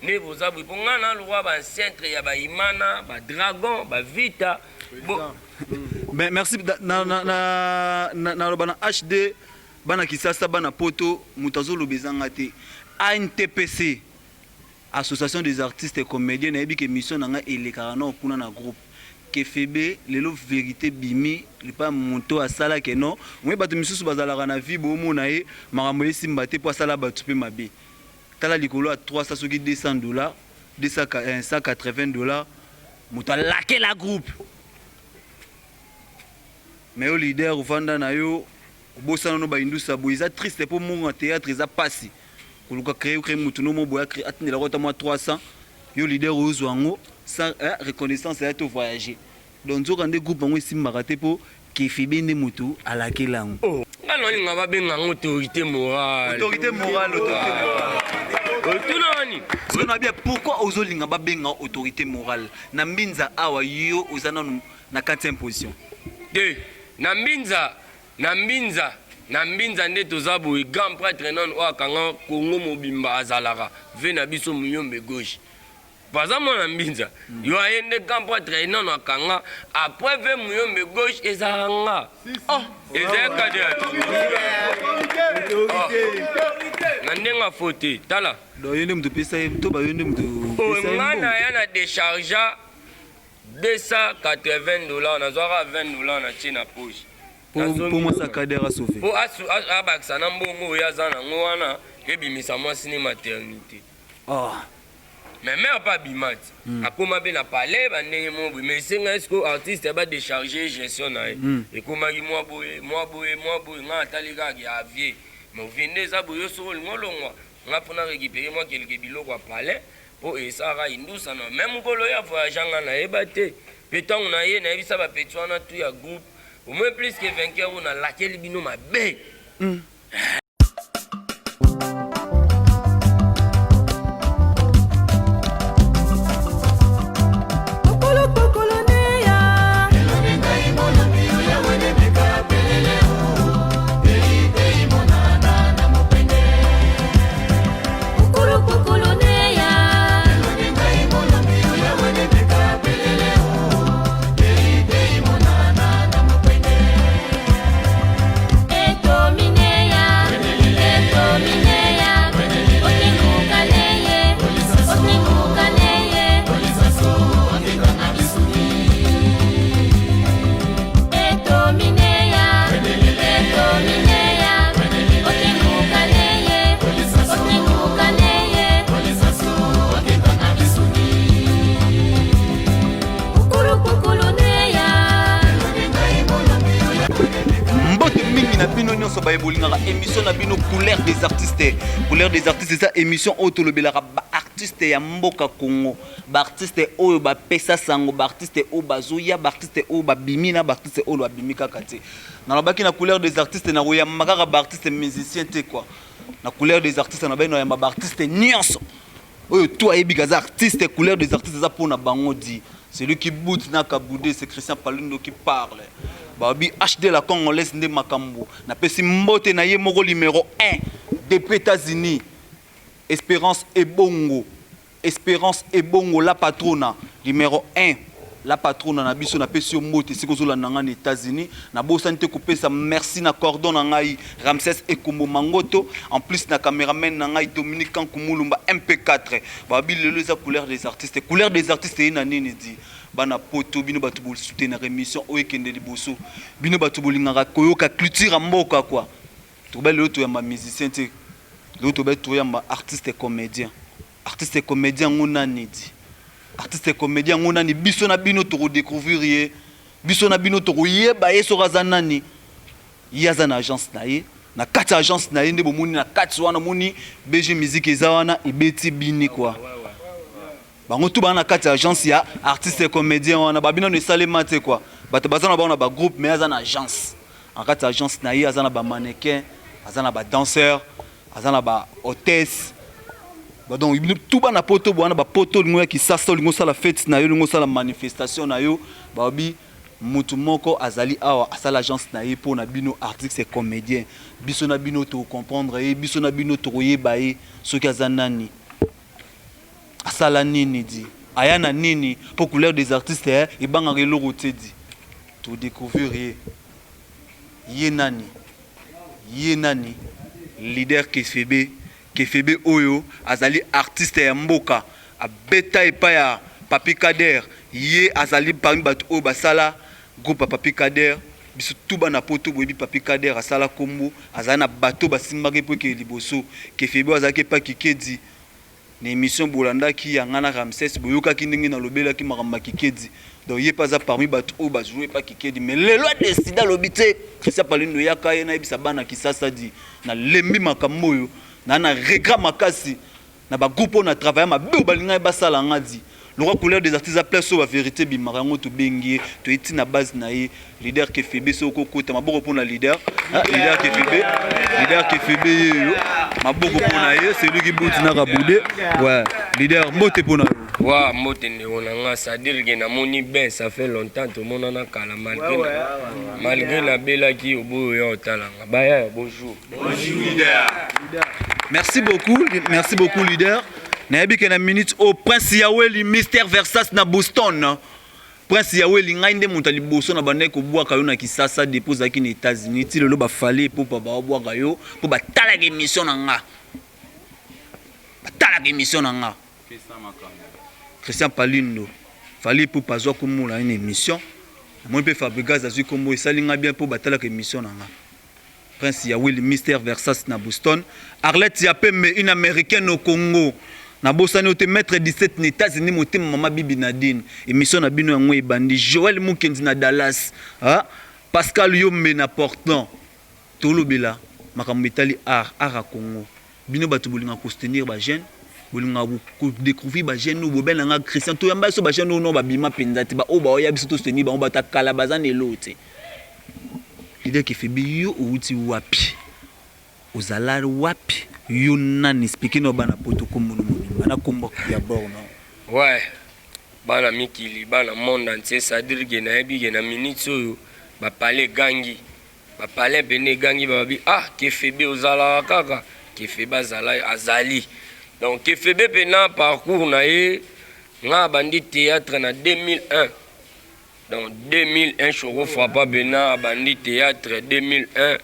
Nde boza boye po nga na lokwa ba ancêtre ya ba imana ba dragon ba vita bo Mais merci na na na na loba na HD bana kisasa bana poto moto azoloba eza nga te ANTPC association des artistes comediens nayebi ke mission na nga elekaka nao kuna na groupe kefebe lelo verite ebimi epa moto asala ke non oye bato misusu bazalaka na vie boomona ye makambo esimba te po asala bato pe mabe Tala likolo ya 300 soki 200 dollars, 280 dollars moto alakela groupe. Mais yo leader ovanda na yo obosana no ba indusa boye eza triste po mbongo ya theatre eza pasi koluka cree cree mutu no mo boye atindela ko ata mwa 300 yo leader ozwa yango sans eh, reconnaissance ya to voyager donc nzoka nde groupe yango esimbaka te po Kefibe nde mutu alakela yango. Oh nga nalinga babenga yango autorité morale. Autorité morale, autorité morale. Otuna wani? Sikoyo na bien pourquoi ozolinga babenga autorité morale na mbinza awa yo oza nanu na 4e position. Te na mbinza na mbinza na mbinza nde toza boye grand prêtre nanu oyo akanga Congo mobimba azalaka ve na biso muyombe gauche. Baza mwana mbinza yo aye nde grand prêtre ye nano akanga après ve muyombe gauche ezalaka nga oh ezali kade ya oh. na ndenge afo te tala donc yo nde moto opesa ye to ba yo nde moto oh, nga na ya na dechargea 280 dollars nazwaka 20 dollars na tie na poche po mwasi ya kader asauve po abakisa na mbongo oyo aza nango wana ebimisa mwasi ne maternité oh. Mais mère pe abima ti akoma pe na palais ba ndenge moko boye mais esengaki sikoyo artiste ba decharger gestion na ye ekomaki mwa boye mwa boye mwa boye nga natali kaka ke ah vieux mais vie nde eza boye yo soki olingi olongwa nga faut na recuperer mwa quelque biloko ya palais po esalaka indusa na mais mokolo ye a voyagea nga nayeba te pe tango na ye nayebisa ba petits wana tout ya groupe au moins plus que vainqueur oyo nalakeli bino mabe. Mbote mingi na bino nyonso baye bolingaka émission na bino couleur des artistes. Couleur des artistes eza émission oyo tolobelaka ba artistes ya mboka Congo, ba artistes oyo bapesa sango, ba artistes oyo bazoya, ba artistes oyo babimi na ba artistes oyo babimi kaka te. Nalobaki na couleur des artistes nakoyamba kaka ba artistes musiciens te quoi. Na couleur des artistes nalobaki nakoyamba ba artistes nyonso. Oyo tout ayebi kaza artiste couleur des artistes eza pona bango dit celui qui boude n'a qu'à bouder c'est Christian Palundo qui parle babi HD la congolaise nde makambo napesi mbote na ye moko numéro 1 depuis États-Unis Espérance Ebongo Espérance Ebongo la patrona numéro 1 la patrona na biso napesi yo mbote esika ozolanda ngai na États-Unis nabosani te kopesa merci na cordon na ngai Ramsès Ekombo Mangoto en plus na cameraman na ngai Dominique Kanku Mulumba MP4 babi lelo eza couleur des artistes couleur des artistes eye na nini di bana poto bino bato bosoutenaka émission oyo ekende liboso bino bato bolingaka koyoka culture ya mboka quoi tokoba lelo toyamba musicien te lelo toba toyamba artiste comédien Artiste comedien yango nani dit? Artiste comedien yango nani? Biso na bino toko decouvrir ye. Biso na bino toko yeba ye soki aza nani. Ye aza na agence na ye. Na kati ya agence na ye nde bomoni na kati wana omoni BG Musique eza wana ebeti bini quoi. Bango tout baza na kati ya agence ya artiste comedien wana ba bino esalema te quoi. Bato baza na bango na ba groupe mais aza na agence. Na kati ya agence na ye aza na ba mannequin, aza na ba danseurs. Aza na ba hotesse ba donc bino tout bana poto bwana ba poto olingo ya kisasa olingo osala fete na yo olingo osala manifestation na yo babi mutu moko azali awa asala agence na ye mpo na bino artiste comedien biso na bino toko comprendre ye biso na bino tokoyeba ye soki aza nani. Asala nini di? Aya na nini? Mpo Couleur des artistes eh, ebangaka eloko te di. Todécouvrir ye. Ye nani? Ye nani? Leader Kefebe. Kefebe oyo azali artiste ya mboka. Abeta epai ya Papi Kader. Ye azali parmi bato oyo basala groupe ya Papi Kader. Biso tu bana Poto boyebi Papi Kader asala kombo. Azali na bato basimbaki mpo ekende liboso. Kefebe oyo azalaki epai Kikedi. Na émission bolandaki ya nga na Ramsès, boyokaki ndenge nalobelaki makambo ya Kikedi. Donc ye mpe aza parmi bato oyo bajouer epa Kikedi. Mais lelo adécider, alobi te Christian Palindo yaka ye nayebisa bana Kisasa di nalembi makambo oyo na regret makasi na bagroupe oyo na travaille mabe oyo balingai basala nga di. Lokwa Couleur des artistes a place oyo bavérité ebimaka, yango tobengi ye, toye ntina base na ye. Leader Kefebe, soki okokota, maboko mpona leader. Ah, leader Kefebe, leader Kefebe yeyo, maboko mpona ye, celui qui buti na kabude. Ouais, leader, mbote mpona yo. Wa mbote, ndeko na nga. C'est-à-dire que namoni ben ça fait longtemps tomonana kala, malgré nabelaki oboyo oya otalanga. Baya, bonjour. Bonjour leader. Merci beaucoup, merci beaucoup leader. Nayebi ke na minute oyo Prince Yaweli, Mister Versas na Boston. Prince Yaweli, ngai nde moto ya liboso na bandaki kobwaka yo na Kisasa depuis ozalaki na États-Unis. Ti lelo bafale epopa baobwaka yo mpo batalaka émission na nga. Batalaka émission na nga. Christian Palindo, Fally Ipupa azwa kombo na ye na émission. Namoni mpe Fabregas azwi kombo, esali nga bien mpo batalaka émission na nga. Prince Yaweli, Mister Versas na Boston. Arlette Yapembe, une Américaine au Congo. Nabosani yo te, Maître 17 na États-Unis, motema mama Bibi Nadine. Émission na bino yango ebandi. Joël Mukendi na Dallas. Ah? Pascal Yombe na Portland. Tolobela makambo etali art, art ya Congo. Bino bato bolinga kosoutenir ba jeune, bolinga kodécouvrir ba jeune oyo bobela nga Christian, toyamba biso ba jeune oyo no babima mpenza te, baoyo baoya biso tosoutenir bango, bato ya kala baza na eloo te. Leader Kefebe, yo outi wapi? Ozala wapi? Yo nani? Explique no bana Poto kombo no mobimba na kombo ya bord no. Ouais, bana mikili, bana monde entier, c'est-à-dire que nayebi ke na minute oyo bapale egangi, bapale pene egangi, bababi: "Ah, Kefebe ozalaka kaka Kefebe." Azala, azali. Donc Kefebe mpena parcours na ye, nga abandi théâtre na 2001. Donc 2001, Choro Frappa bena abandi théâtre 2001.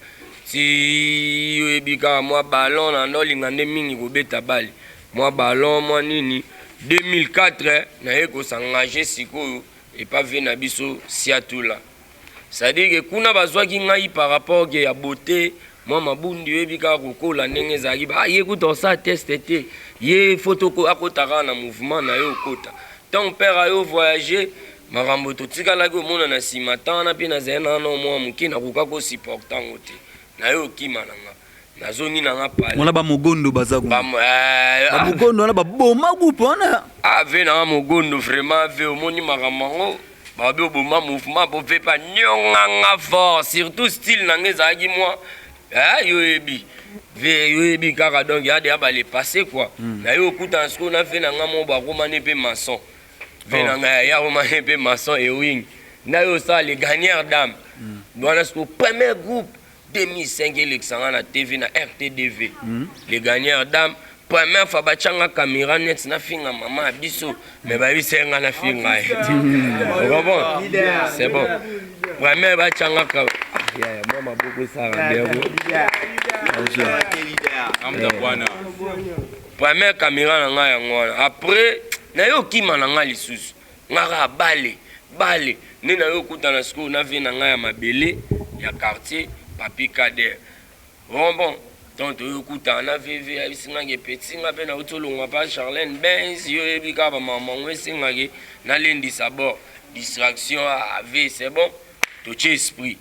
Ti oyebi kaka mwa ballon na ndo olinga nde mingi kobeta bale, mwa ballon, mwa nini. 2004 naye kos'engager sikoyo epa ve na biso Siatula. C'est-à-dire que kuna bazwaki ngai par rapport ke ya beauté, mwa mabundi, oyebi kaka kokola ndenge ezalaki. Ba ye kuta osala test te, ye faut akota kaka na mouvement na ye. Okota ntango père ayo voyage, makambo totikalaki omona na nsima. Ntan wana mpe nazali na wana mwa moke, nakoka kosupporter yango te. Naye okima na nga, nazongi na nga pale. Wana bamogondo baza kuna. Bamogondo wana baboma groupe wana. Ave na nga mogondo, vraiment ave omoni makambo yango, babi oboma mouvement po ve pa nyonganga fort, surtout style na nga ezalaki mwa yo oyebi ve, yo oyebi kaka. Donc ya deya bale passé quoi. Na ye okutana sikoyo na ve na nga mo bakomani mpe maçon ve na ngai ya komani mpe maçon ewing na ye osala Les Gagneurs d'âme wana. Sikoyo premier groupe 2005 elekisanga na TV na RTDV, Les Gagneurs d'âme. Première fois batianga caméra net, nafinga mama ya biso, mais bayebisa ye nga nafinga ye. Comprends, c'est bon. Première batianga yaya mwa maboko esala bien. Première caméra na ngai yango wana. Après naye okima na ngai lisusu nga kaka bale bale nde naye okutana sikoyo na vie na ngai ya mabele ya quartier, Papi Kader. Bon, donc toyokutana na vv, ayebisingaki epeti nga mpe nauti olongwa pa Charlene Benz. Yo oyebi kaka bamama yango esengaki nalendisa bord distraction. Ave, c'est bon, totie esprit,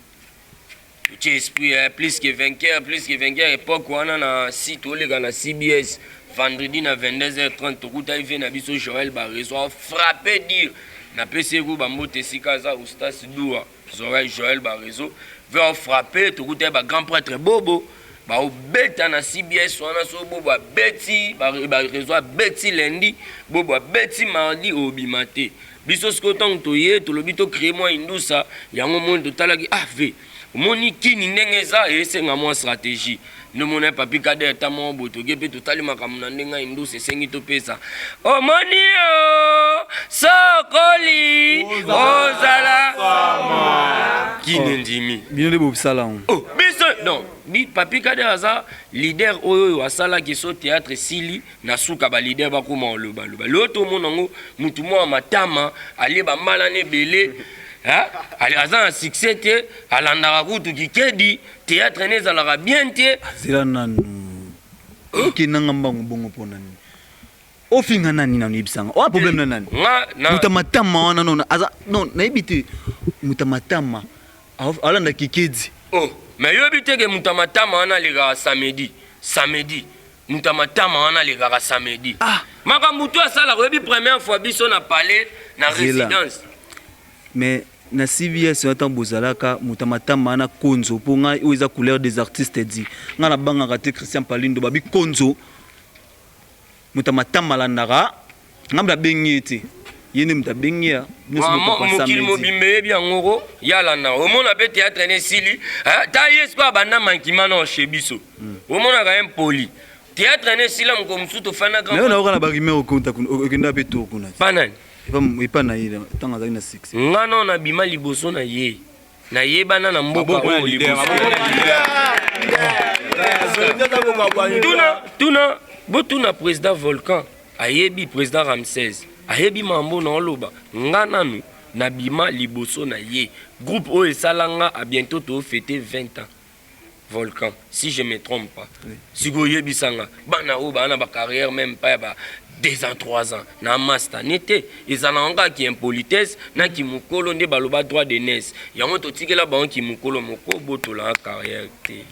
totie esprit, eh, plus que vainqueur, plus que vainqueur. Époque wana na si toleka na CBS vendredi na 22h30, tokutaki ve na biso Joël Barezo frappé dire. Napesi ye ku bambote esika aza, Oustas Dua Zorai Joël Barezo ve frappé. Tokutaki bagrand prêtre Bobo baobeta na CBS wana. So Bobo abeti, Barezo abeti lundi, Bobo abeti mardi, obima te. Biso sikoyo ntango toye, tolobi tocréer mwa indusa yango. Moni totalaki, ah ve, omoni kini ndenge eza, esenga mwa stratégie. Nde omona ye Papi Kader ta moko boye, toke mpe totali makambo na ndenge ya indusu esengi topesa. Omoni yo sokoli ozala kini ndimi. Bino nde bosala yango. Oh, biso non, bi Papi Kader aza leader oyo oyo asalaki so théâtre esili na suka ba leader bakoma koloba loba. Lelo tomona yango mutu mwa matama alie ba mbala na ebele. Hein? Aza na succès te, alandaka kutu kikedi. Theatre ne ezalaka bien te. Zela nanu okenda nga mbangu bongo pona nini? Ofinga nani nanu yebisa nga. Oa problème na nani? Nga na Muta matama wana non aza non nayebi te muta matama alanda kikedi. Oh mais yoyebi te ke muta matama wana alekaka samedi samedi muta matama wana alekaka samedi. Ah. Makambo tu asalaka oyebi première fois biso na palais na residence. Mais na CBS wana tango bozalaka moto ya matama wana konzo po ngai oyo eza couleur des artistes dit ngai nabangaka te Christian Palindo babi konzo moto ya matama alandaka ngai nabengi ye te ye nde moto abengi ya mokili mobimba eyebi yango ko ye alandaka omona mpe théâtre ne esili ta ye sikoyo abanda mankima na chez biso omonaka ye mpoli théâtre ne esila mokolo mosusu tofandaka nayoka na barumeur okenda mpe tour kuna panani Epa na ye ntango azalaki na succès. Nga nao nabima liboso na ye. Nayebana na mboka oyo liboso. Tuna tuna botuna président Volcan ayebi président Ramsès ayebi mambo na oloba nga nanu nabima liboso na ye groupe oyo esala nga à bientôt to fêter 20 ans. Volcan si je me trompe pas oui. Sikoyo oyebisa nga bana oyo baa na ba carrière même pas ya ba 2 ans 3 ans na masta ne te ezala yango kaka ki impolitesse na kimokolo nde baloba droit de naisse yango totikela bango kimokolo moko botola carrière te.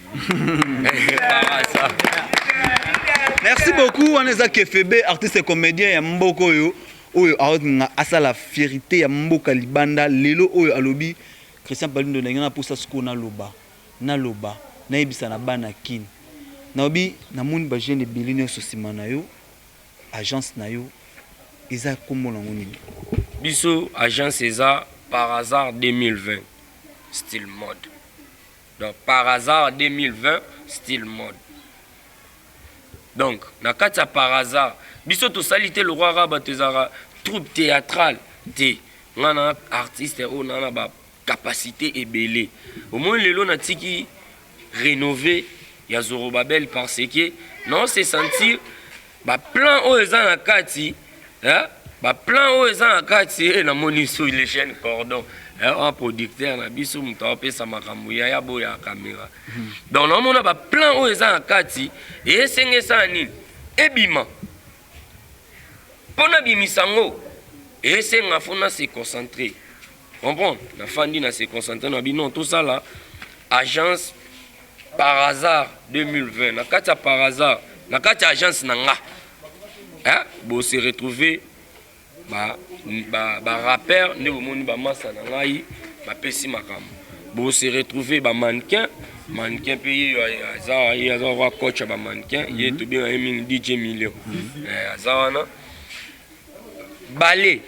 Merci beaucoup wana eza Kefebe artiste comédien ya mboka oyo oyo aotinga asala fierité ya mboka libanda lelo oyo alobi Christian Palindo ndenge na posa sikoyo naloba naloba nayebisa na bana kin nalobi namoni ba jeune ebele nionso sima na yo agence na yo eza kombo nango nini? Biso agence eza par hasard 2020 style mode donc par hasard 2020 style mode donc na kati ya par hasard biso tosali te lokola kaka bato ezalaka troupe théâtrale te nga na artiste oyo na na ba capacité ebele omoni lelo natiki rénové ya Zorobabel parce que non se sentir ba plan oyo eza na kati hein? Ba plan oyo eza na kati eh, namoni sur les chaînes cordon eh, un producteur na biso moto apesa makambo yaya boya caméra donc naomona ba plan oyo eza na kati esenge esala nini ebima mpo nabimisa yango esenga fo na se concentrer comprendre nafandi na se concentrer na bino tosala agence par hasard 2020 na kati ya par hasard na kati ya agence na nga hein, bo se retrouver ba ba, ba rappeur nde bomoni ba masa na ngai bapesi makambo bo se retrouver ba mannequin mannequin mpe ye aza ye aza roi coach ya ba mannequin ye tobenga ye mingi DJ Million eh, aza wana ballet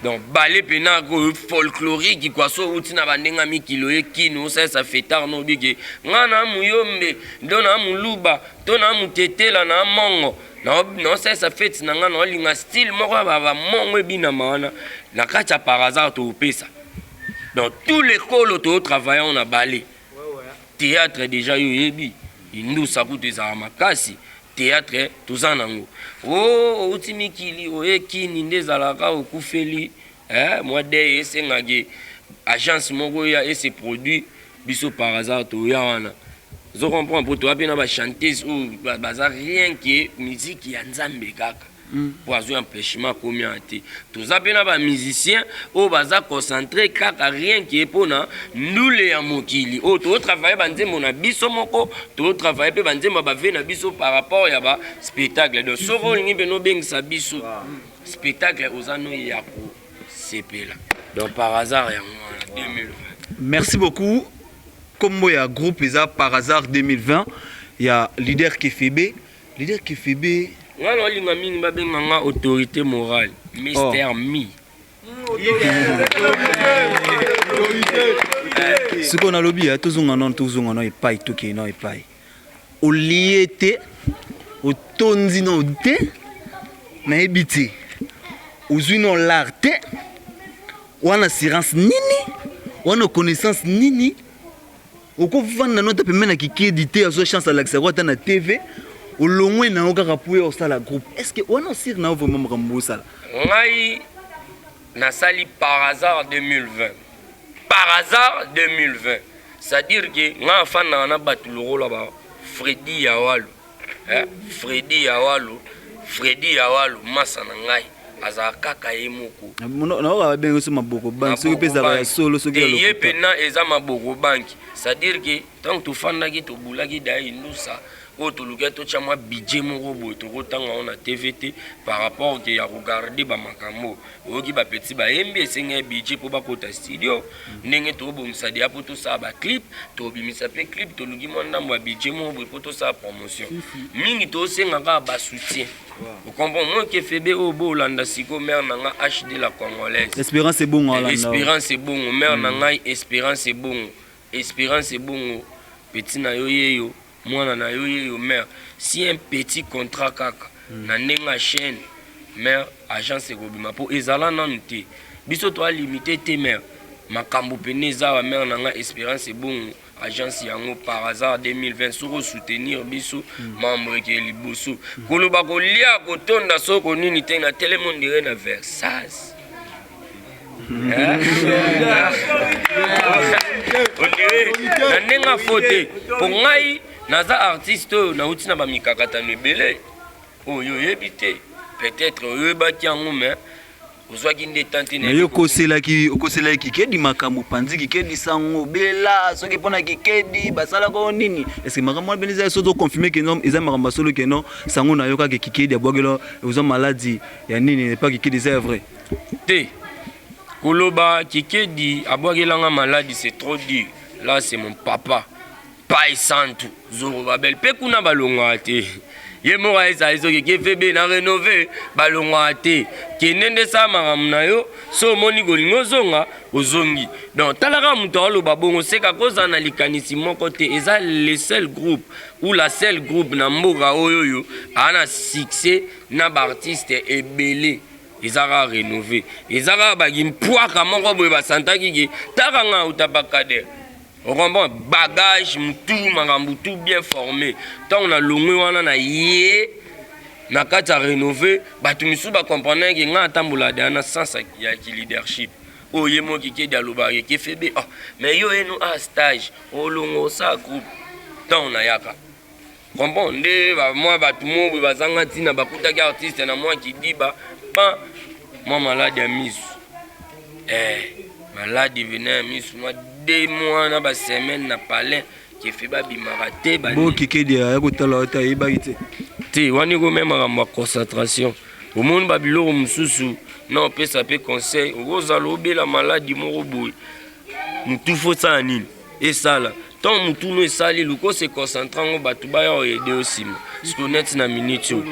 donc ballet pena ko folklorique quoi so outi na bandenge ya mikili oye kini osalisa fetard no obike nga na muyombe ndo na muluba to na mutetela na mongo naosalisa fete na nga naolinga style moko ya bamongo ebinama wana na kati ya par hasard toopesa donc tout l'école totravaille on na ballet théâtre déjà yo oyebi indusa kutu ezala makasi Theatre toza nango oh owuti mikili oye kini nde ezalaka okufeli eh mwa deuil esenga ke agence moko eya e se produit biso par hasard toya wana ozo comprendre po toya pe na ba chanteuse oyo baza rien que musique ya nzambe kaka po azwi empêchement akomi awa te toza pe na ba musiciens oyo baza concentre kaka rien que pona ndule ya mokili oyo to travailler ba nzembo na biso moko to travailler pe ba nzembo ya ba vie na biso par rapport ya ba spectacle donc soki olingi pe nobengisa biso spectacle oza no ya kosepela donc par hasard yango wana 2020. Merci beaucoup kombo ya groupe eza par hasard 2020 ya leader kefebe Leader Kefebe. Nga na olinga mingi ba benga nga autorite morale Mister oh. Mi. Sikoyo nalobi ya tozonga nano tozonga nano epai tokei nano epai. Olie te, otondi no te, nayebi te, ozwi no lar te, wana assurance nini, wana connaissance nini? Okovanda no ata pembeni na kikedi te, azwa chance alakisa ko ata na TV, olongwe na yo kaka po ya osala groupe. Est ce que wana osir na yo vraiment makambo osala? Ngai nasali par hasard 2020, par hasard 2020, c'est-à-dire que ngai afandaka na bato lokola ba Fredi Yawalo, eh? Fredi Yawalo, Fredi Yawalo, masa na ngai azala kaka ye moko. Naoka babengi so maboko banki, soki mpe ezalaka ya solo, soki ya ye mpena eza maboko banki. C'est-à-dire que ntango tofandaki, tobulaki daya indusa oyo, toluki totya mwa budget moko boye, tokotanga yango na TV te par rapport ke ya kogarder bamakambo. Oyoki, bapetits bayembi, esengi ya budget mpo bakota studio. Ndenge tobongisa deya mpo tosala baclip, tobimisa mpe clip, toluki mwa ndambo ya budget moko boye mpo tosala promotion. Mingi tosenga kaka basoutien, ocomprend? Moi Kefebe oyo boolanda sikoyo, mare na nga HD la Congolaise. Espérance Ebongo alanda. Espérance Ebongo, mare na ngai Espérance Ebongo, Espérance Ebongo, petit na yo yeyo, mwana na yo yeyo. Mare, si un petit contrat kaka na ndenge ya chaîne mare, agence ekobima mpo ezala nanu te. Biso toalimite te, mare, makambo pene eza wa. Mare na ngai Espérance Ebongo, agence yango par hasard 2020, soki osoutenir biso, mambo ekee liboso. Koloba kolia kotonda soko nini te, na telemi on dirait na Versailles, on dirait na ndenge afo te, mpo ngai naza artiste oyo nauti na bamikakatano ebele oyo oyebi te. Peut-être oyebaki yango, mais ozwaki nde tan te. Na yo okoselaki, okoselaki Kikedi makambo, panzi Kikedi sango bela soki mpona Kikedi basalaka oyo nini. Est ce que makambo wana pene eza so toconfirme ke non, eza makambo ya solo ke non, sango na yo kaka Kikedi abwakela oza maladi ya nini epa Kikedi, eza ya vrai? Te, koloba Kikedi abwakelanga maladi, c'est trop dur. Là, c'est mon papa Pai Santu Zorobabel mpe kuna balongwaka te. Ye moko ayesali soki Kefebe na rénové, balongwaka te. Kende nde sala makambo na yo. So omoni kolinga ozonga, ozongi. Donc talaka, moto aoloba bongo seka kozala na likanisi moko te. Eza le seul groupe ou la seule groupe na mboka oyo oyo aa na succès na baartiste ebele. Eza kaka rénové, eza kaka bakimpwaka moko boye basantaki ke taka nga auta bakader, ocomprend? Bagage mutu, makambo tout bien formé. Ntango nalongwe wana na ye na kati ya rénové, bato misusu bacomprendre ke ngai atambola deya na sens ya ki leadership oyo ye moko Kikedi alobaka ke Kefebe. Oh, mais yo eno a stage olongo osala groupe. Ntango nayaka comprend nde mwa bato mo boye bazanga ntina, bakutaki artiste na mwa kidiba pan, mwa maladi ya misu, maladi vena ya misu, mwa 2 mois na basemaine na palin, Kefe babimaka te. Bo Kikedi aya kotala yo te, ayebaki te? Te, wana ekomi makambo ya concentration. Omoni, babiloko mosusu na opesa mpe conseil, okozala obela maladi moko boye, mutu fo osala nini, esala ntango mutu no esali, luka ose concentre yango, bato baya oaider yo nsima. Siko neti na minute oyo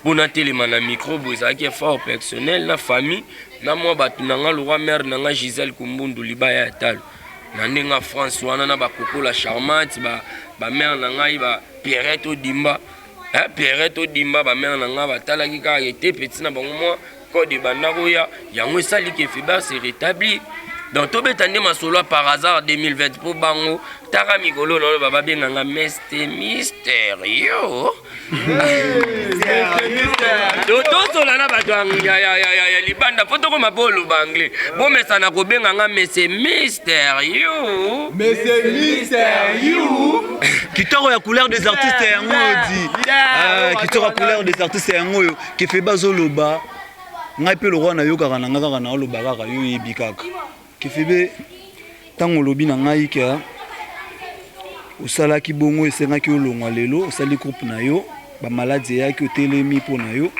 mpo natelema na micro boye, ezalaki effort personnel na famille na mwa bato na nga, lokwa mare na nga Gisele Kumbundu libaya ya talo na ndenge ya France wana, na bakokola Charmante, bamare na ngai ba Pierrette Odimba, Pierrette Odimba, bamare na ngai batalaki kaka ete petit na bango mwa code ebanda koya, yango esali ke Feber se rétablir. Donc tobeta nde masolo par hasard 2020 mpo bango taka mikolo na oyo babenganga Meste Mister yo. Tozola na bato ya libanda mpo tokoma mpo oloba anglais, bomesana kobenganga Mese Mister yo. Kitoko ya Couleur des artistes yango oyo di, kitoko ya Couleur des artistes yango oyo Kefe bazoloba. Ngai mpe lokwa nayokaka na ngai kaka, naoloba kaka, yo oyebi kaka. Kefebe, ntango olobi na ngai ke osalaki bongo, esengaki olongwa, lelo osali groupe na yo, bamaladi eyaki, otelemi mpo na yo,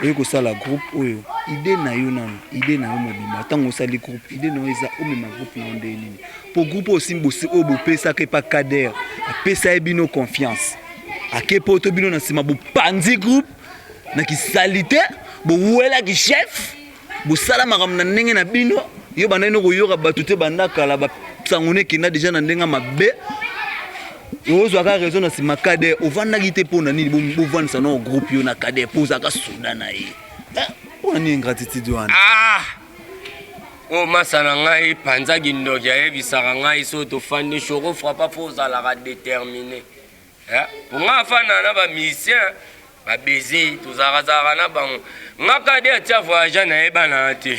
oye kosala groupe oyo. Idée na yo nano, idée na yo mobimba, ntango osali groupe, idée na yo eza omema groupe na yo ndenge nini? Mpo groupe oyo osimbi, oyo bopesaka epa Kader, apesa ye bino confiance, ake mpo to bino na nsima bopanzi groupe na kisali te, bowelaki chef, bosala makambo na ndenge na bino. Yo bandaki no koyoka bato te, banda kala basango no ekenda deja na ndenge mabe. Ozwaka raison na nsima. Kader, ovandaki te mpo na nini? Bovandisa na groupe yo na Kader, mpo ozalaka soda na ye. Mpo na nini ingratitude wana? Ah, oyo masa na ngai panzaki ndoki, ayebisaka ngai so tofandi, Choco Frappant, faut ozalaka déterminé. Po nga afanda na bamusicien babeze, tozalaka na bango. Nga Kader atia voyage, nayebana te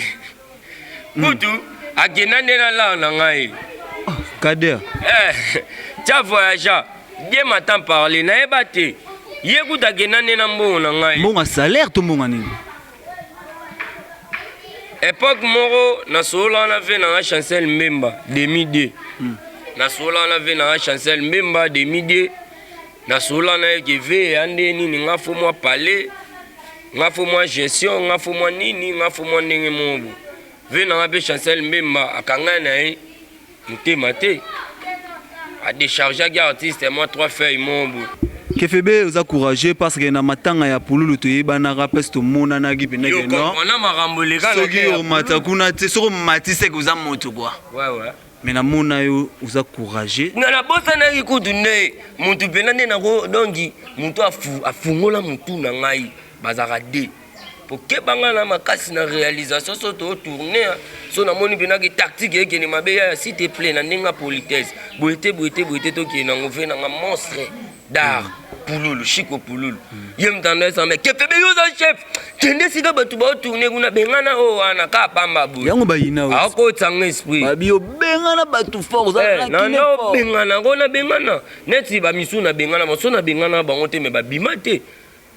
kutu akenda nde na lar na ngai. Kader? Tia voyage bien matin parler, nayeba te, ye kutu akenda nde na mbongo na ngai. Mbongo ya salaire to mbongo nini? Époque moko nasolola wana ve nanga Chancel Mbemba 2002. Nasolola wana ve nanga Chancel Mbemba 2002, nasolola na ye ke ve ya nde nini, nga faut mwa palais, nga faut mwa gestion, nga faut mwa nini, nga faut mwa ndenge moko bo. Ve nanga mpe Chancel Mbemba akanga na ye motema te, adéchargeaki artiste mwa trois feuilles moko boye. Kefebe, oza courageux, parce que na matanga ya Pululu toyebanaka mpesi, tomonanaki mpendake non. Wana makambo eleka. Soki omata kuna te, soki omati seke oza moto kua. Mais namona yo oza courageux. Nga nabosanaki kutu nde motu mpena nde nako, donc motu afungola motu na ngai, bazalaka de pokeba ngai na makasi na réalisation. So totourne, so namoni mpenaki tactique ekende mabe, yaya, s'il te plaît, na ndenge ya politesse, boye te, boye te, boye te, tokende nango. Ve nanga monstre d'art Pululu, Shiko Pululu, ye moto ando esamba Kefebe, yo oza chef, kende sika bato baotourne kuna, bengana oyo wana kaka pamba boye. Yango bayina. Akotanga esprit. Babi obengana bato fort. Nanda obengana ngo, nabengana neti bamisu, nabengana baso, nabengana bango te, me babima te.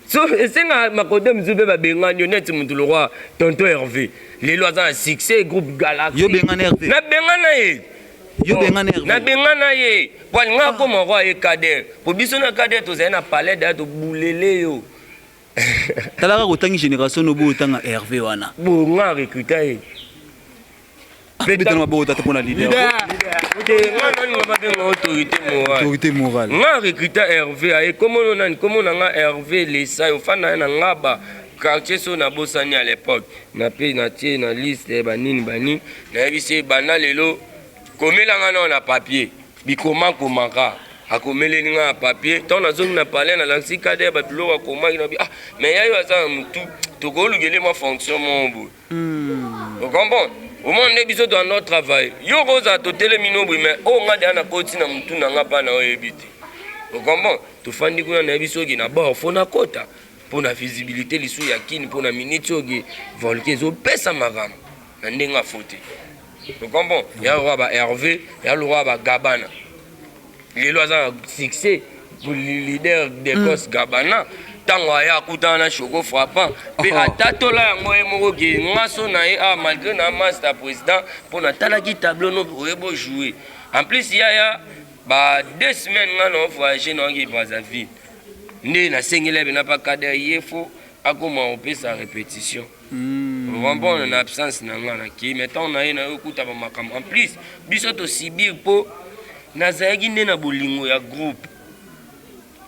So esenga makote mosusu mpe babengani yo, neti motu lokwa tonton Hervé, lelo aza na succès, groupe Galaxie. Yo bengana Hervé? Nabengana ye. Yo bengana Hervé? Nabengana ye po alinga akoma roi, ye Kader, po biso na Kader tozali na palais daya, tobulele yo. Talaka, kotangi génération no boyo, otanga Hervé wana. Bo nga recruta ye. Betana maboko tata mpona leader. Nga naninga babenga autorité morale. Autorité morale. Nga recruta Hervé, aye komono nani, komo na nga Hervé Lesai, ofanda ye na Ngaba quartier, so nabosani. À l'époque nape natie na liste banini banini, nayebisi ye banda lelo komelanga nao na papier, bikomakomaka. Akomeleli nga na papier. Ntango nazongi na palais, nalakisi Kader babiloko akomaki na bi. Ah, mais yayo aza na motu, tokolukele mwa fonction moko boye. Ocomprendre? Omona nde biso toanda travail, yo kozala totelemi no boye, mais oyo nga deya nakoti na motu na nga mpa na oyebi te. Ocomprendre? Tofandi kuna, nayebi soki na bord faut nakota mpo na visibilité lisusu ya kini, mpo na minute oyo volcan ezopesa makambo na ndenge afo te. Ocomprendre? Ya lokwa ba Hervé, ya lokwa ba Gabana, lelo aza na succès, leader d'Écosse. Gabana, ntango aya akutana na Choco Frappant mpe atatola yango ye moko ke nga so na ye, ah, malgré na master président, mpo natalaki tableau no oyeba ojouer. En plus yaya, ba 2 semaines nga na voyage, naoki Brazzaville, nde nasengeli abena mpa Kader, ye faut akoma kopesa répétition. Comprendre? Na absence na nga nakei, mais ntango na ye na ye okuta bamakambo. En plus biso tosibir mpo nazalaki nde na bolingo ya groupe,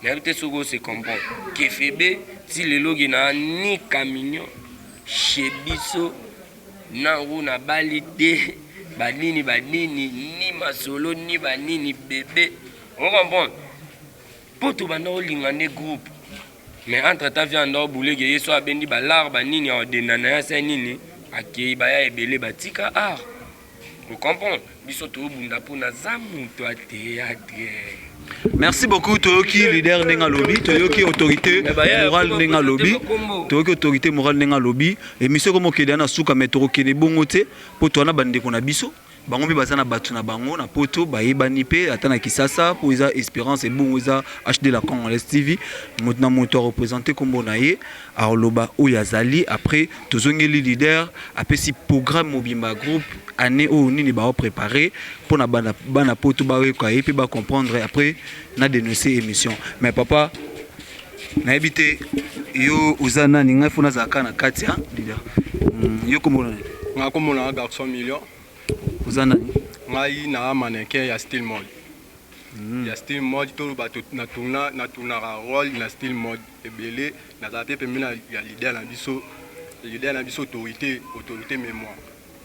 nayebi te soki ose comprendre. Kefebe ti lelo ke na ni camion chez biso nango nabali te, banini banini, ni masolo ni banini bebe. Ocomprendre? Mpo tobanda kolinga nde groupe, mais entre temps via anda obuleke ye so abendi balare banini, aodenda na ye, asali nini, akei, baya ebele batika art. Ocomprendre? Biso tobunda mpo naza moto ya théâtre. Merci beaucoup. Toyoki leader ndenge alobi, toyoki autorité morale ndenge alobi, toyoki autorité morale ndenge alobi. Émission ekomi okende na suka, mais tokokende bongo te, mpo towana bandeko na biso, bango mpe baza na bato na bango na poto, bayebani mpe ata na Kisasa, mpo eza Espérance ebongo, eza HD la Congolaise TV. Moto na moto areprésente nkombo na ye, aloba oyo azali. Après tozongeli leader, apesi programme mobimba ya groupe, année oyo nini baopréparé mpona bana, bana poto bayoka ye mpe bacomprendre. Après na dénoncer émission. Mais papa, nayebi te yo oza nani, ngai faut nazala kaka na kati ya leader. Yo kombo nani? Nga kombo na Garçon Million. Oza nani? Ngai na mannequin ya Style Mode, ya Style Mode. Toloba na natournaka rôle na Style Mode ebele. Nazala mpe pembeni ya leader na biso, leader na biso autorité, autorité mémoire.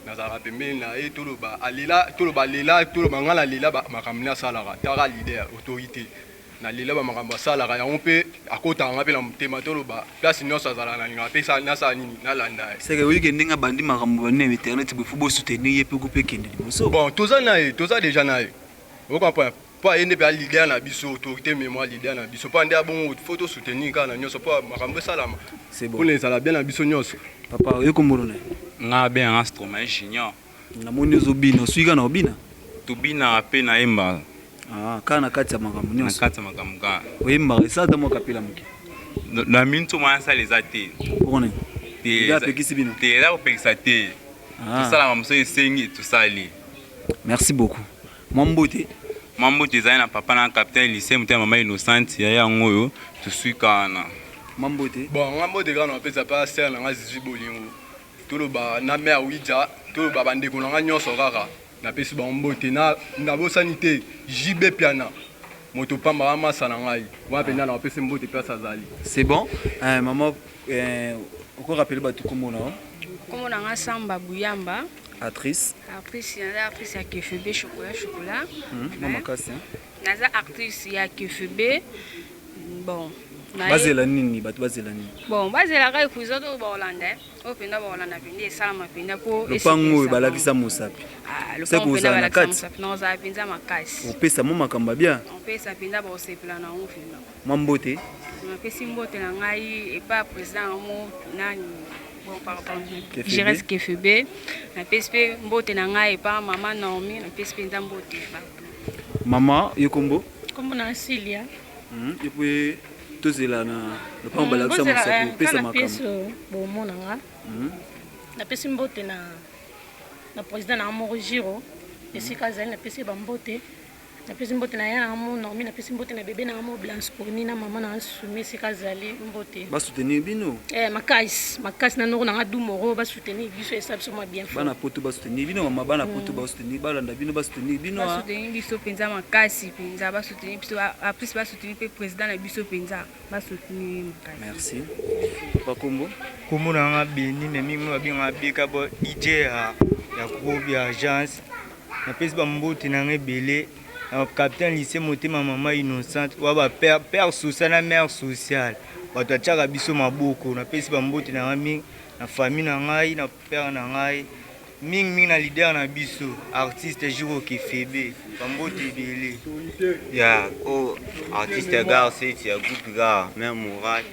Nazalaka pembeni na ye, toloba alela, toloba alela, toloba nga nalela ba makambo nde asalaka. Tala leader, autorite. Nalela ba makambo asalaka, yango mpe akotaka nga mpe na motema, toloba place nyonso azalaka nalingaka mpe nasala nini, nalanda ye. Seke oyebi ke ndenge abandi makambo bandi na internet boye, faut bo soutenir ye mpe groupe ekende liboso. Bon, toza na ye, toza dejà na ye. O comprendre? Po aye nde pe leader na biso, autorité mémoire leader na biso. Po nde abongo, faut to soutenir kaka na nyonso po makambo esalama. C'est bon. Pona ezala bien na biso nyonso. Papa, oyo kombo na ye? Nga abengaka Stromae Junior. Namoni ozobina, osui kaka na obina? Tobinaka mpe nayembaka. Ah, kaka na kati ya makambo nyonso. Na kati ya makambo kaka. Oyembaka, esala ata mwa kapela moke. Na minute oyo nasala eza te. Pona nini? Te, apekisi bino? Te, eza kopekisa te. Tosalaka mosusu esengi tosali. Merci beaucoup. Mwa mbote. Mwa mbote ezali na papa na capitaine lycée moto ya mama Innocente ya yango oyo toswika wana. Mwa mbote. Bon, mwa mbote kaka napesa pa sœur na nga Zizi Bolingo. Toloba na mère Widja, toloba bandeko na nga nyonso kaka. Napesi bango mbote na nabosani te JB Piana. Moto pamba wa masa na ngai. Wana mpenza na bapesi mbote place azali. C'est bon. Euh, maman, euh, oko rappeler bato kombo na yo? Kombo na nga Samba Buyamba. Actrice. Actrice, naza actrice ya KFB Chocolat Chocolat. Mwa makasi hein. Naza actrice ya KFB. Bon. Bazela nini bato bazela nini? Bon, bazelaka épisode oyo baolanda eh. Oyo mpenza baolanda mpenza esalama mpenza mpo lopango oyo balakisa mosapi. Ah, lopango mpenza balakisa mosapi. Non, ozala mpenza makasi. Opesa mo makambo ya bien. Opesa mpenza baosepela na yango mpenza. Mwa mbote. Napesi mbote na ngai epai ya président yango nani bon pardon Jerez Kefebe napesi mpe mbote na ngai epa mama Naomi napesi mpenza mbote partout. Mama yo kombo? Kombo na Cilia. Yo mpe tozela na lopango balakisa mosapi opesa makambo. Bomona nga. Napesi mbote na na président na moko Giro esika azali napesi ye bambote. Napesi mbote na ya na mo Naomi, napesi mbote na bebe na mo Blanche Koni na mama na Sumi esika azali mbote. Ba soutenir bino? Eh makasi, makasi na noko na nga Dumoro ba soutenir biso esa biso mwa bien fort. Bana poto ba soutenir bino mama, bana poto ba soutenir, balanda bino ba soutenir bino. Ba soutenir biso penza makasi penza, ba soutenir biso en plus ba soutenir pe président na biso penza, ba soutenir makasi. Merci. Papa kombo? Kombo na nga Beni mais mingi babengaka Beka bo DJ ya ya groupe ya agence. Napesi ba mbote na nga ebele na capitaine lycée motema mama innocente wa ba père, père social na mère sociale bato atiaka biso maboko. Napesi ba mbote na nga mingi na famille na ngai na père na ngai mingi mingi na leader na biso artiste Jiro Kefebe ba mbote ebele. Ya o artiste gare seti ya groupe gare mère morale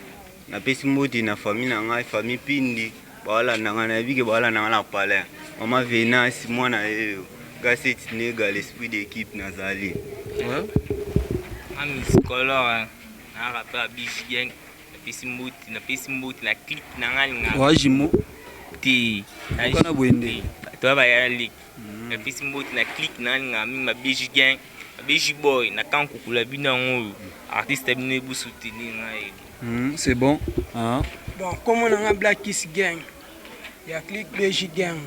napesi mbote na famille na ngai famille Pindi baolanda ngai nayebi ke baolanda ngai na palais mama Venance mwana yeyo gaseti nega l'esprit d'équipe nazali Amis color na rappeur ya Beach Gang napesi mbote na clip na ngai alingaka Oa jumeau te Okana boye nde. Bato baya leki napesi mbote na clip na ngai alingaka mingi ma Beach Gang ma Beach Boy na kankukula bino yango oyo artiste bino ebosoutenir ngai. C'est bon ah. Bon, kombo na nga Black Kiss Gang ya clique BJ Gang.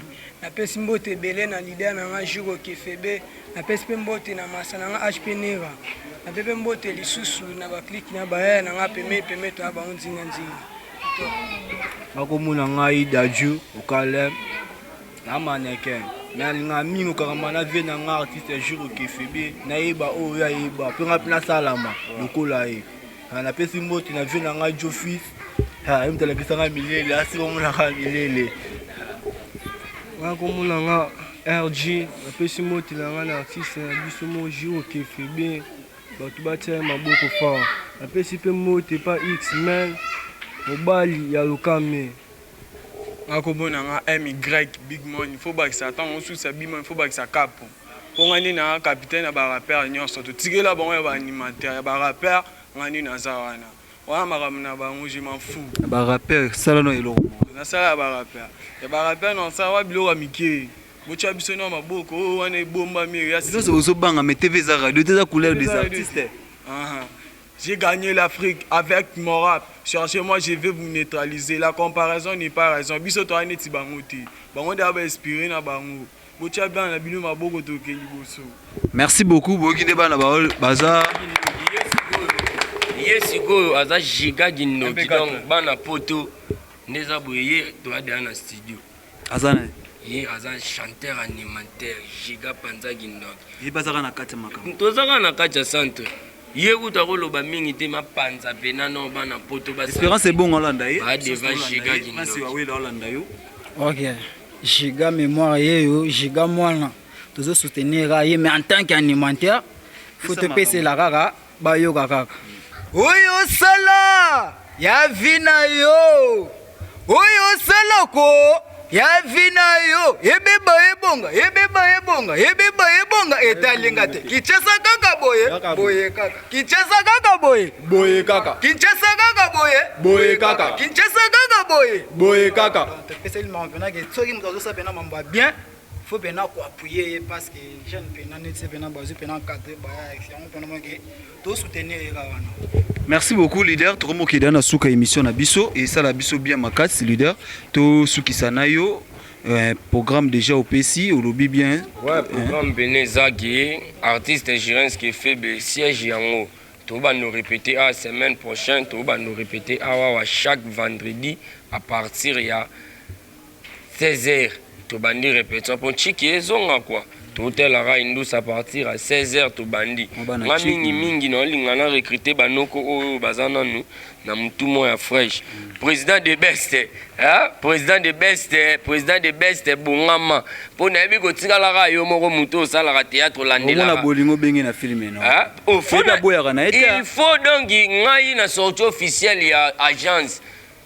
Napesi mbote ebele na leader na nga Juro Kefebe, napesi mpe mbote na masa na nga HP Nera. Nape mpe mbote lisusu na ba clique na ba na nga peme peme to bango nzinga nzinga. Bakomona ngai Dadju Okalem na mannequin mais alingaka mingi okangama na vie na nga artiste Juro Kefebe nayeba oyo ayeba mpe nga mpe nasalama lokola ye. Napesi mbote na vie na ngai Joe Fils ye moto alakisa ngai milele asi omonaka milele. Nga kombo na nga RG napesi mbote na nga na artiste na biso mo Jiro Kefebe bato batia ye maboko fort. Napesi mpe mbote pa X-Men mobali ya Lokame. Nga kombo na nga MY Big Money faut bakisa tango osusa Big Money faut bakisa kapo po nga nde na capitaine ya ba rappeur nionso totikela bango ya ba animateur ya ba rappeur nga nde naza wana wana makambo na bango je m'en fous. Ya ba rappeur sala nao eloko moko. Nasala ya ba rappeur ya ba rappeur na sala wa biloko ya mike botia biso nao maboko oyo wana ebombami eya sima. Bino bozo banga mais TV eza radio te eza couleur des artistes. J'ai gagné l'Afrique avec mon rap. Cherchez-moi, je vais vous neutraliser. La comparaison n'est pas raison. Biso toa neti bango te. Bango nde ba inspirer na bango. Botia bana na bino maboko toke liboso. Merci beaucoup boyoki nde bana ba baza ye sikoyo aza giga kindoki donc bana poto nde eza boye ye toya deya na studio. Aza nani? Ye aza chanteur animateur Giga Panza Kindoki. Ye pe azaka na kati ya makambo. Toza kaka na kati ya centre. Ye kutu akoloba mingi te mapanza pena no bana poto ba Esperance ebongo alanda ye. Ba devant Giga Kindoki. Prince Wawela alanda yo. Ok. Giga mémoire yeyo, Giga mwana. Tozo soutenir ye mais en tant qu'animateur, faut topesela kaka bayoka kaka. Oyo osala ya vie na yo, oyo osala ko ya vie na yo, ebeba ebonga, ebeba ebonga, ebeba ebonga, etali nga te. Kinshasa kaka boye, boye kaka. Kinshasa kaka boye, boye kaka. Kinshasa kaka boye, boye kaka. Kinshasa kaka boye, boye kaka. Topeseli makambo mpena ke soki moto azosala mpena mambo ya bien, faut pena ko appuyer ye parce que jeune pena neti pena bazwi pena encadre baya yango pena moke to soutenir ye kaka wana. Merci beaucoup leader, tokomokenda na suka émission na biso esala biso bien makasi leader, tosukisa na yo programme déjà opesi olobi bien. Ouais, programme pene eza ke artiste Jirens Kefebe siège yango tobando répéter a semaine prochaine, tobando répéter awa wa chaque vendredi à partir ya 16h tobandi répétition po chiki ezonga quoi. Totelaka indus à partir à 16h tobandi. Nga mingi mingi naolinga na recruter banoko oyo baza nanu na mutu moko ya fresh. Président de best, hein? Président de best, président de best bongama. Po nayebi kotikalaka yo moko mutu osalaka théâtre olandelaka. Omona bolingo benge na film no. Hein? Au fond, Feda boyaka na ye te. Il faut donc ngai na sortie officielle ya agence.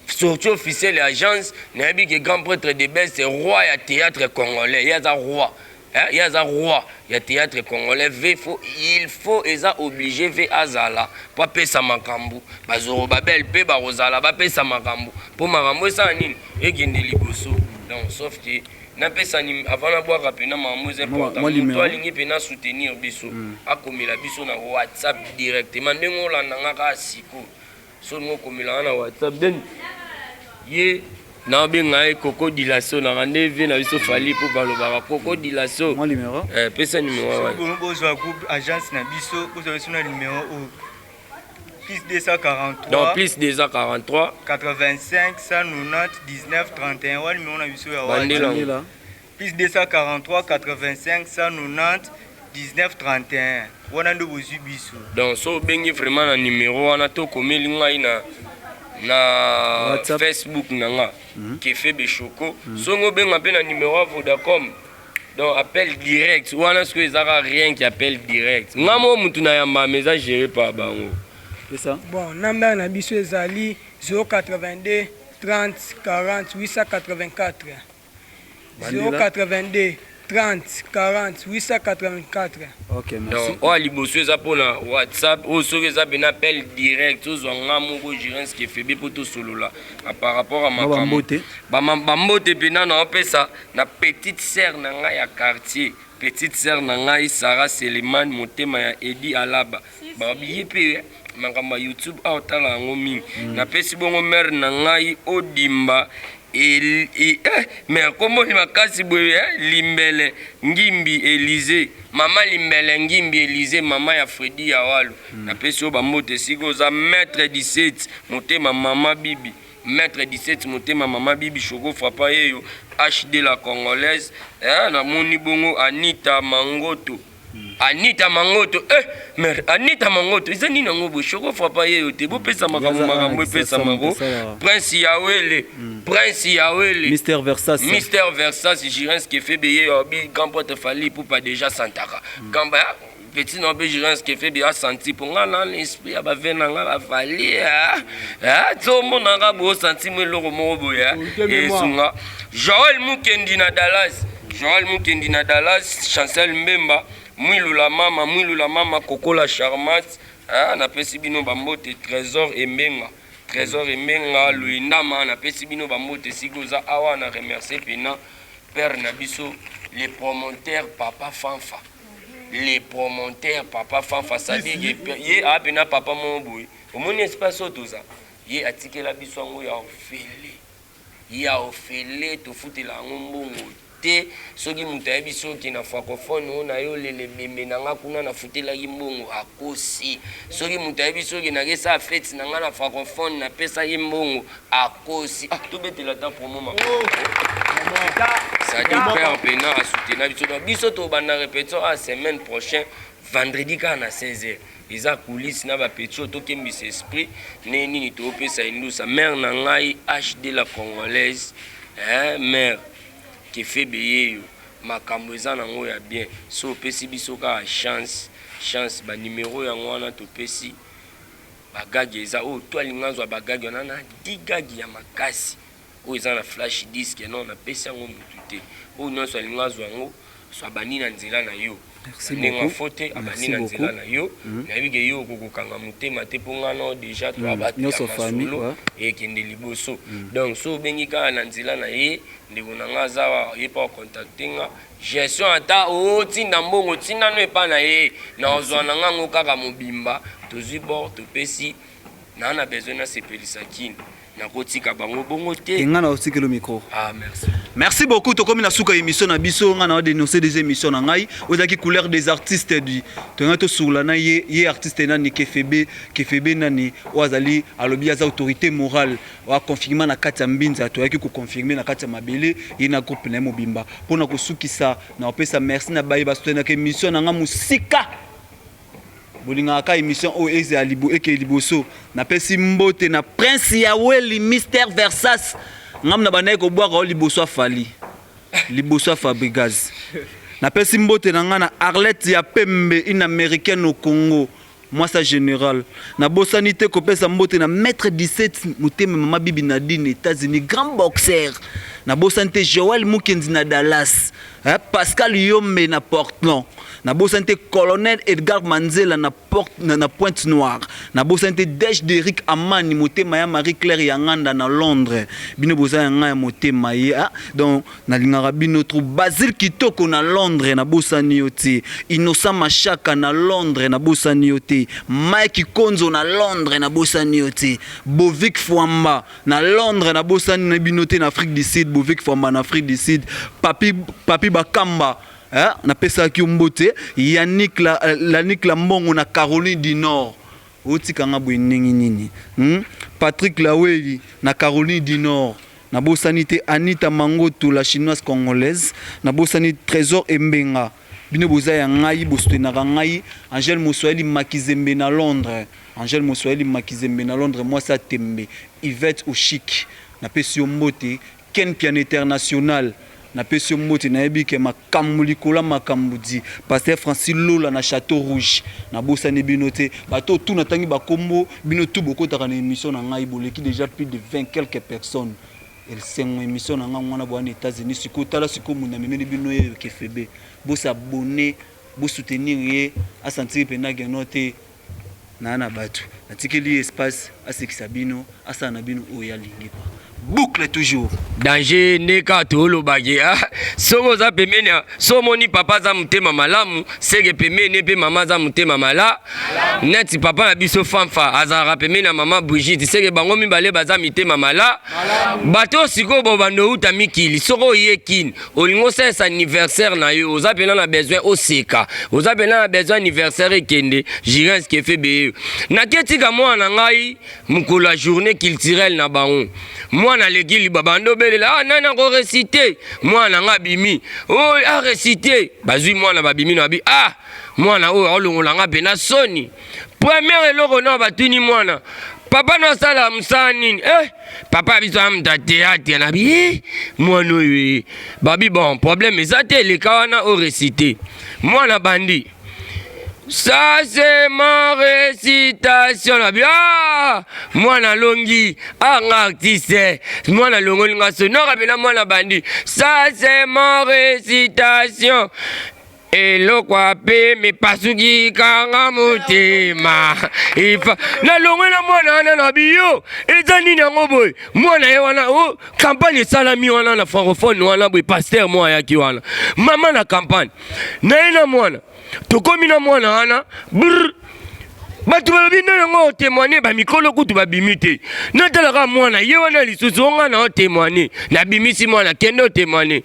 Sortie officielle ya agence, nayebi ke grand prêtre de best roi ya théâtre congolais, ye aza roi. Hein, ye aza roi ya théâtre congolais, v faut, il faut eza obligé v azala po apesa makambo, bazoro babel pe bakozala bapesa makambo po makambo esala nini ekende liboso. Donc sauf que napesa ni avant nabwaka pena makambo eza important, moto alingi pena soutenir biso, akomela biso na WhatsApp directement ndenge olanda nga kaka siko. Soki okomela na WhatsApp den ye nabenga ye Coco Dilaso na rende vie na biso Fally po balobaka Coco Dilaso. Mon numéro? Pesa numéro ouais. Soki bozwa groupe agence na biso, bozwa biso na numéro oyo. Plus 243. Donc plus 243. 85 190 19 31 wa numéro na biso ya Bandela. WhatsApp. Plus 243 85 190 19 31 wana nde bozwi biso. Donc so obengi vraiment na numéro wana to komeli ngai na WhatsApp. Facebook na nga Kefebe Choco. Songo obenga mpe na numéro ya Vodacom. Donc appel direct wana sikoyo ezaka rien qui appel direct. Nga mo mutu na yamba mais eza géré par bango. C'est ça. Bon, number na biso ezali 082 30 40 884. 082 30 40 884. Ok, merci. Donc, oyo liboso eza mpona WhatsApp, oyo soki eza pena appel direct, ozwa nga moko Jirens Kefebe po tosolola par rapport à makambo. Bambote. Bambote pena na opesa na petite sœur na ngai ya quartier, petite sœur na ngai Sarah Seleman, motema ya Edi Alaba. Babi ye pe makambo ya YouTube awa tala yango mingi. Napesi bongo mère na ngai Odimba mais kombo ni makasi boye, Limbele Ngimbi Élysée, mama Limbele Ngimbi Élysée, mama ya Freddy Yawalu. Napesi yo bambote siko oza maître 17 motema mama Bibi, maître 17 motema mama Bibi Choco frappa yeyo HD la congolaise, namoni bongo Anita Mangoto. Anita Mangoto, mais Anita Mangoto, eza nini yango boye? Choco frappa yeyo te, bopesa makambo, makambo epesa mango. Prince Yawele, Prince Yawele. Mister Versas. Mister Versas, Jirens Kefebe yeyo, abi grand prêtre Fally Ipupa déjà santaka. Kamba, petit na be Jirens Kefebe a senti po nga na l'esprit ya ba ve na nga ba Fally, ah. Ah, to mona nga bo senti mo eloko moko boye, ah. Esunga. Joël Mukendi na Dallas. Joël Mukendi na Dallas, Chancel Mbemba, Mwilula mama, Mwilula mama, Kokola Charmat, ah, napesi bino bambote Trésor Embenga. Trésor Embenga, Luindama, napesi bino bambote siko za awa na remercier pena père na biso les promoteurs papa Fanfa. Les promoteurs papa Fanfa, c'est-à-dire que ye a pena papa mo boye. Omoni espace oyo toza, ye atikela biso yango ya ofele. Ya ofele tofutela yango mbongo te. Soki moto ayebi soki na francophone oyo na yo lele bembe na nga kuna nafutelaki mbongo akosi. Soki moto ayebi soki nakesa fête na nga na francophone napesaki mbongo akosi. Ah, tobetela ta promo mama. Père mpena asutena biso. Donc biso tobanda répétition a semaine prochaine vendredi kaka na 16 heures. Eza coulisse na bapeti oyo tokembisa esprit nde nini toopesa indusa mare na ngai HD la congolaise, eh, mare Kefebe yeyo makambo eza nango ya bien. So opesi biso kaka chance chance, banimero yango wana topesi bagagi eza oyo to alingi azwa bagagi wana na 10 gagi ya makasi oyo eza na flash disk. Non, napesi yango mutu te. Oyo nyonso alingi azwa yango, so abandi na nzela na yo. Merci ndenge beaucoup. afo te abandi Merci na nzela beaucoup. na yo. Nayebi ke yo okokokanga motema te, mpo nga nao déjà toya bato ya Nyonso famille, masolo ekende liboso. Donc so obengi kaka na nzela na ye, ndeko na nga aza wa ye mpo acontacte nga gestion. Ata otinda mbongo, tinda no epa na ye, na ozwa na nga ngo kaka mobimba. Tozwi bord, topesi naa na besoin nasepelisa kini, nakotika bango bongo te. Te, nga na otikelo micro. Ah, merci. Merci beaucoup. Tokomi na suka émission na biso. Nga na dénoncer des émissions na ngai oyo ezalaki couleur des artistes du tonga tosukula na ye, ye artiste nani, Kefebe. Kefebe nani oyo azali alobi aza autorité morale oyo aconfirme na kati ya mbinza. Toyaki koconfirme na kati ya mabele ye na groupe na ye mobimba. Mpona kosukisa, na kopesa merci na baye basoutenaka émission na nga mosika. Bolingaka ka émission oyo ezala libo eke liboso. Napesi mbote na Prince Yaweli, Mister Versas. Ngam na bandaki kobwaka oyo liboso afali liboso ya Fabrigaz. Napesi mbote na ngai na Arlette ya Pembe, une américaine au Congo, mwasa général. Nabosani te kopesa mbote na Maître 17 Motema, mama Bibi Nadine, États-Unis, grand boxer. Nabosani te Joël Mukendi na Dallas, eh, Pascal Yombe na Portland. Nabosani te Colonel Edgar Manzela na, Porte, na Pointe Noire. Nabosani te Dej Derik Amani Motema ya Marie Claire Yanganda na Londres. Bino boza ya ngai ya motema ye, ah, donc nalingaka bino trop. Basile Kitoko na Londres, nabosani yo te. Innocent Mashaka na Londres, nabosani yo te. Mike Konzo na Londres, nabosani yo te. Bovik Fwamba na Londres, nabosani na bino te. Na Afrique du Sud, Bovik Fwamba na Afrique du Sud. Papi, Papi Bakamba, eh, napesaki yo mbote. Yannick la, Lanik la Mbongo na Caroline du Nord, otikanga boye ndenge nini, Patrick Laweli na Caroline du Nord. Nabosani te Anita Mangoto, la chinoise congolaise. Nabosani Trésor Embenga. Bino boza ya ngai, bosutenaka ngai. Angèle Moswahili Makizembe na Londres, Angèle Moswahili Makizembe na Londres, mwasi atembe. Yvette Oshik, napesi yo mbote. Ken Pian International, napesi yo mbote. Nayebi ke makambo likolo ya makambo di Pasteur Francis Lola na Château Rouge. Nabosani bino te, bato oyo tu natangi bakombo bino tu bokotaka na émission na ngai. Boleki déjà plus de 20 quelques personnes. Esengo émission na ngai wana boya na États-Unis. Sikoyo tala, sikoyo mundu amemeli bino ye Kefebe. Bosabone, bosoutenir ye, asentir mpena geno te naa na bato. Natikeli ye espace asekisa bino, asala na bino oyo alingi kwa boucle toujours. Danger nde kaka toolobaki, ah, soki oza pembeni, so omoni papa aza motema malamu, seke pembeni mpe mama aza motema mala. Neti papa na biso Fanfa azalaka pembeni ya mama Brigitte, seke bango mibale baza mitema mala. Bato oyo sikoyo bobanda outa mikili, soki oye kini, olingi osalisa anniversaire na yo, oza mpena na besoin oseka, oza mpena na besoin anniversaire ekende. Girens Kefe Beyo, naketika mwana na ngai mokolo ya journée culturelle na bango. Mwana aleki liba, bando obelela, ah, nani akorecite? Mwana na ngai abimi oyo arecite. Bazwi mwana, babimi na babi, ah, mwana oyo aolongola nga mpena soni. Première eloko na batuni mwana: papa no asala mosala nini? Eh, papa biso amuta théâtre. Na bi, eh, mwana oyo, eh. Babi bon, problème eza te, eleka wana orecite. Mwana bandi: ça c'est ma récitation. Na bi, ah, mwana alongi, ah, nga artiste. Mwana alongoli nga so noka mpena. Mwana bandi: ça c'est ma récitation, eloko ape mipasuki kanga motema ifa. Nalongwe na mwana wana na biyo. Eza nini yango boye? Mwana ye wana o campagne esalami wana na francophone wana boye, pasteur mo ayaki wana, mama na campagne na ye na mwana. Tokomi na mwana wana brr, bato balobi nde yango otémoigne. Bamikolo kutu babimi te. Natalaka mwana ye wana lisusu, onga na otémoigne. Nabimisi mwana: kende otémoigne.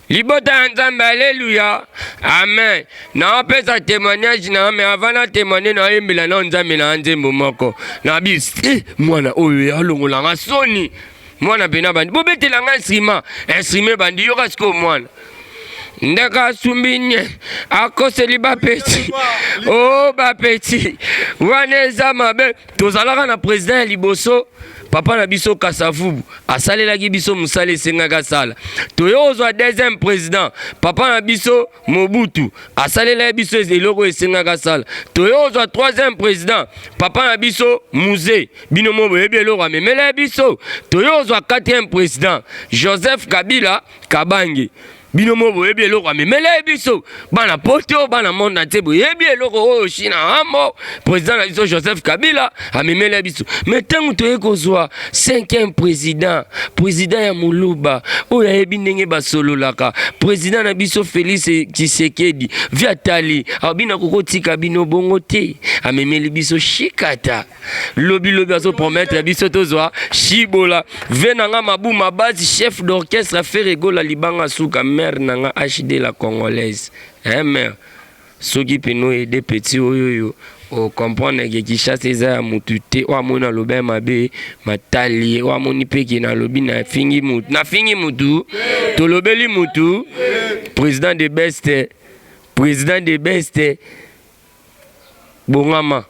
Libota ya Nzambe, aleluya, amen. Naopesa témoignage na, mais avant na témoigne, naoyembela nao Nzambe na nzembo moko. Nabi, eh, mwana oyo alongolanga soni. Mwana mpena bandi bobetelanga instrument, instrument bandi. Yoka sikoyo mwana. Ndaka asumbi nye akoseli bapeti o oh, bapeti wana eza mabe. Tozalaka na president ya liboso papa na biso Kasavubu asalelaki biso mosala esengaki asala. Toye kozwa deuxième président papa na biso Mobutu asalelaki biso eloko esengaki asala. Toye kozwa troisième président papa na biso Muze, bino mo boyebi eloko amemelaki biso. Toye kozwa quatrième président Joseph Kabila Kabange, bino mo boyebi eloko amemela ye biso. Bana poto, bana monde entier boyebi eloko oyo China Rambo président na biso Joseph Kabila amemela biso. Mais ntango toye kozwa cinquième président, président ya moluba oyo ayebi ndenge basololaka, président na biso Félix Tshisekedi vi atali abina kokotika bino bongo te, amemeli biso shikata lobi lobi azo promettre biso tozwa shibola ve na nga mabuma base chef d'orchestre Ferre Gola libanga suka mère na nga HD la congolaise hein mère soki peno aide petit oyo oyo o comprendre ke Kinshasa eza ya mutu te oyo amoni alobi ya mabe matali ye oyo amoni mpe ke nalobi nafingi mutu nafingi mutu tolobeli mutu président de best président de best bongama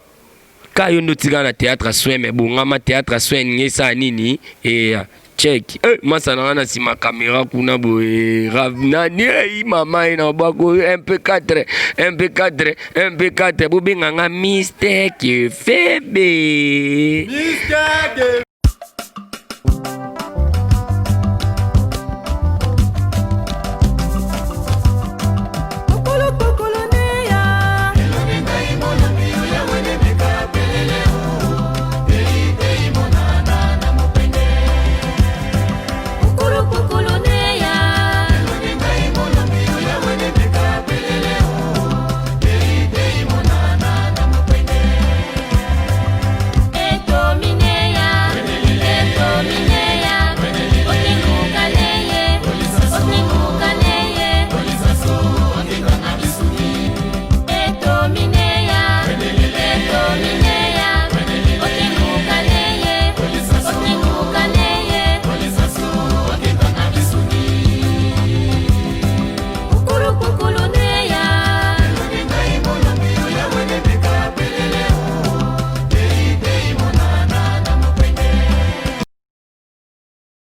ka yo nde otikala na théâtre soin mais bongama théâtre soin elingi esala nini eya check eh, masa na nga na nsima kamera kuna boye nani ei mama ye na bwako mp4 mp4 mp4 bobenga nga Mister Kefebe.